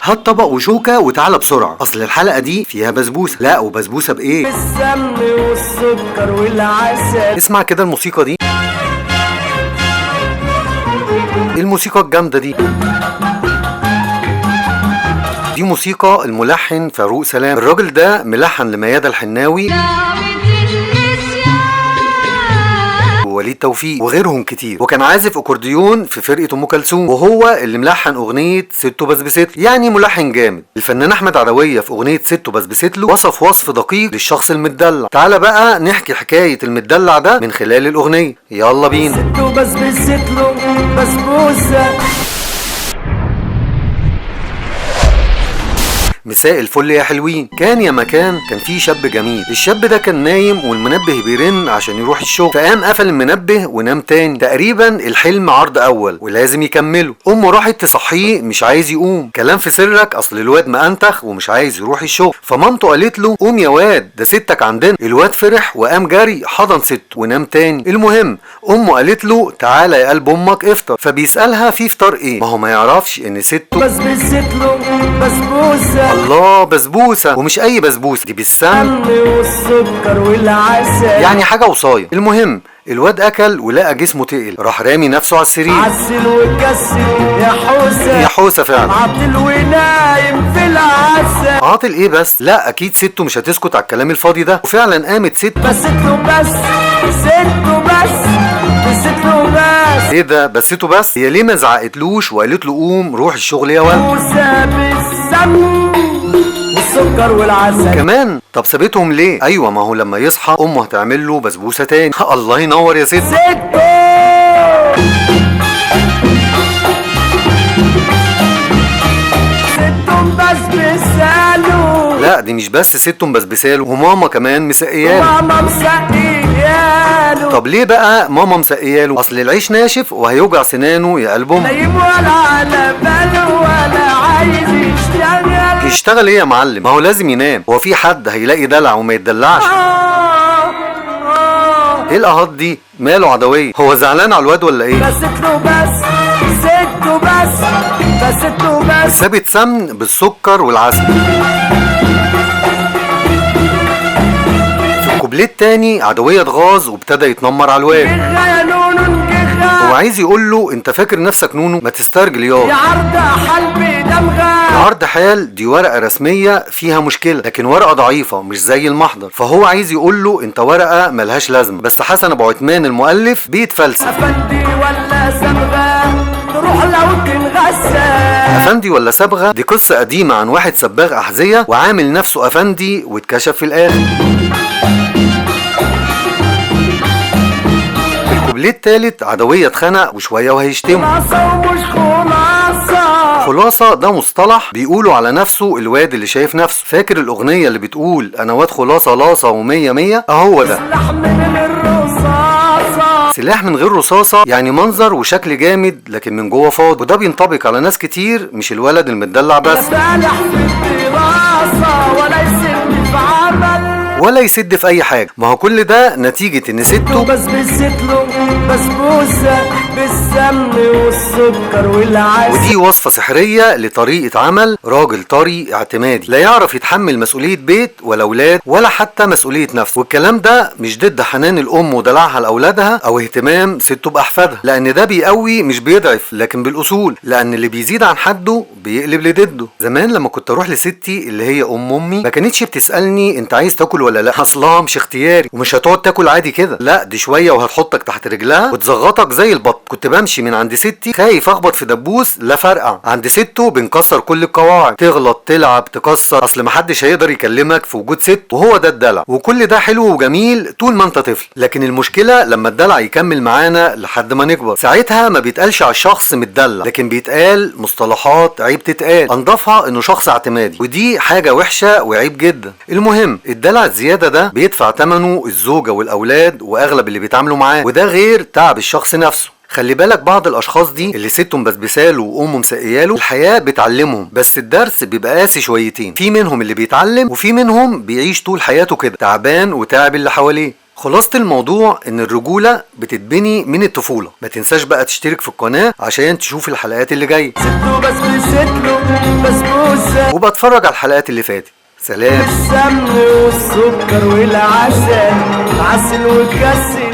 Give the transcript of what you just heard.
هات طبق وشوكه وتعالى بسرعة، اصل الحلقة دي فيها بسبوسه. لا وبسبوسه بايه؟ بالسمن والسكر والعسل. اسمع كده الموسيقى دي، ايه الموسيقى الجامدة دي؟ دي موسيقى الملحن فاروق سلام. الراجل ده ملحن لميادة الحناوي ووليد توفيق وغيرهم كتير، وكان عازف اكورديون في فرقه ام كلثوم، وهو اللي ملحن اغنية ستو بسبست، يعني ملحن جامد. الفنان احمد عدويه في اغنية ستو بسبست له وصف وصف دقيق للشخص المدلع. تعال بقى نحكي حكاية المدلع ده من خلال الاغنية، يلا بينا. ستو بسبست له بسبوسه. مساء الفل يا حلوين. كان يا مكان كان في شاب جميل. الشاب ده كان نايم والمنبه بيرن عشان يروح الشغل، فقام قفل المنبه ونام تاني. تقريبا الحلم عرض اول ولازم يكمله. امه راحت تصحيه مش عايز يقوم، كلام في سرك اصل الواد مأنتخ ومش عايز يروح الشغل. فمامته قالت له قوم يا واد ده ستك عندنا. الواد فرح وقام جري حضن ستة ونام تاني. المهم امه قالت له تعالى يا قلب امك افطر. فبيسألها في فطار ايه؟ ما هو ما يعرفش ان ستة بسبست له بسبوسه. الله بسبوسه، ومش اي بسبوسه، دي بالسمن والسكر والعسل، يعني حاجة وصايه. المهم الواد اكل ولقى جسمه تقل، راح رامي نفسه على السرير. عسل وكسل يا حوسه، يا حوسه فعلا. عاطل ونايم في العسل. عاطل ايه بس؟ لا اكيد ستة مش هتسكت على الكلام الفاضي ده. وفعلا قامت ستة بست له بس، ستة بس، بست له بس. ايه ده بسته بس؟ هي ليه ما زعقتلوش وقالت له قوم روح الشغل يا ولد؟ بسبوسه بالسمن والسكر والعسل كمان. طب سابتهم ليه؟ ايوه ما هو لما يصحى امه هتعمل له بسبوسه تاني. الله ينور يا ست. ستة ستة مبسبساله. لا دي مش بس ستة مبسبساله، وماما كمان مسقياله. ماما مسقياله. طب ليه بقى ماما مسقياله؟ اصل العيش ناشف وهيوجع سنانه يا قلب امه. نايم ولا على باله ولا عايز يشتغل. يشتغل ايه يا معلم؟ ما هو لازم ينام. هو في حد هيلاقي دلع وما يتدلعش؟ ايه الاهات دي؟ ماله عدوية؟ هو زعلان على الواد ولا ايه؟ بست له بس، ستة بس، بست له بس. سابت سمن بالسكر والعسل. في الكوبليه التاني عدوية اتغاظ وابتدى يتنمر على الواد. يا نونو هو عايز يقول له انت فاكر نفسك نونو؟ ما تسترجل ياض. يا عرض حلبي دمغه. عرض حال دي ورقة رسمية فيها مشكلة، لكن ورقة ضعيفة مش زي المحضر. فهو عايز يقول له انت ورقة ملهاش لازمه. بس حسن ابو عثمان المؤلف بيتفلسف. افندي ولا صبغة تروح لو تنغسل. افندي ولا صبغة دي قصة قديمة عن واحد سباغ احذية وعامل نفسه افندي واتكشف في الاخر. الكوبليه التالت عدوية اتخنق وشوية وهيشتمه. خلاصه ومش خلاصه. خلاصة ده مصطلح بيقولوا على نفسه الواد اللي شايف نفسه. فاكر الأغنية اللي بتقول أنا واد خلاصة لاصة ومية مية؟ أهو ده. سلاح من الرصاصة. سلاح من غير رصاصة، يعني منظر وشكل جامد لكن من جوه فاضي. وده بينطبق على ناس كتير، مش الولد المدلع بس. لا فالح في الدراسة ولا يسد في عمل ولا يسد في اي حاجة. ما هو كل ده نتيجة ان ستة بسبست له بسبوسه بالسمن والسكر والعسل. ودي وصفه سحريه لطريقه عمل راجل طري اعتمادي لا يعرف يتحمل مسؤولية بيت ولا اولاد ولا حتى مسؤولية نفسه. والكلام ده مش ضد حنان الام ودلعها لاولادها او اهتمام ستة باحفادها، لان ده بيقوي مش بيضعف، لكن بالاصول، لان اللي بيزيد عن حده بيقلب لضده. زمان لما كنت اروح لستي اللي هي ام امي ما كانتش بتسالني انت عايز تاكل ولا لا، اصلها مش اختياري ومش هتقعد تاكل عادي كده، لا دي شوية وهتحطك تحت رجلها وتزغطك زي البط. كنت بمشي من عند ستي خايف اخبط في دبوس لا فرقع. عند ستة بنكسر كل القواعد، تغلط تلعب تكسر، اصل محدش هيقدر يكلمك في وجود ست، وهو ده الدلع. وكل ده حلو وجميل طول ما انت طفل، لكن المشكلة لما الدلع يكمل معانا لحد ما نكبر. ساعتها ما بيتقالش على الشخص متدلع، لكن بيتقال مصطلحات عيب تتقال، انضفها انه شخص اعتمادي، ودي حاجة وحشة وعيب جدا. المهم الدلع الزيادة ده بيدفع ثمنه الزوجة والاولاد واغلب اللي بيتعاملوا معاه، وده غير تعب الشخص نفسه. خلي بالك بعض الاشخاص دي اللي ستة مبسبساله وامه مسقياله الحياة بتعلمهم، بس الدرس بيبقى قاسي شويتين. في منهم اللي بيتعلم وفي منهم بيعيش طول حياته كده تعبان وتعب اللي حواليه. خلاصة الموضوع ان الرجولة بتتبني من الطفولة. ما تنساش بقى تشترك في القناة عشان تشوف الحلقات اللي جاية. ستة بسبست له بسبوسة. وكسل. وبتفرج على الحلقات اللي فاتت. سلام. السمن والسكر والعسل، عسل وكسل.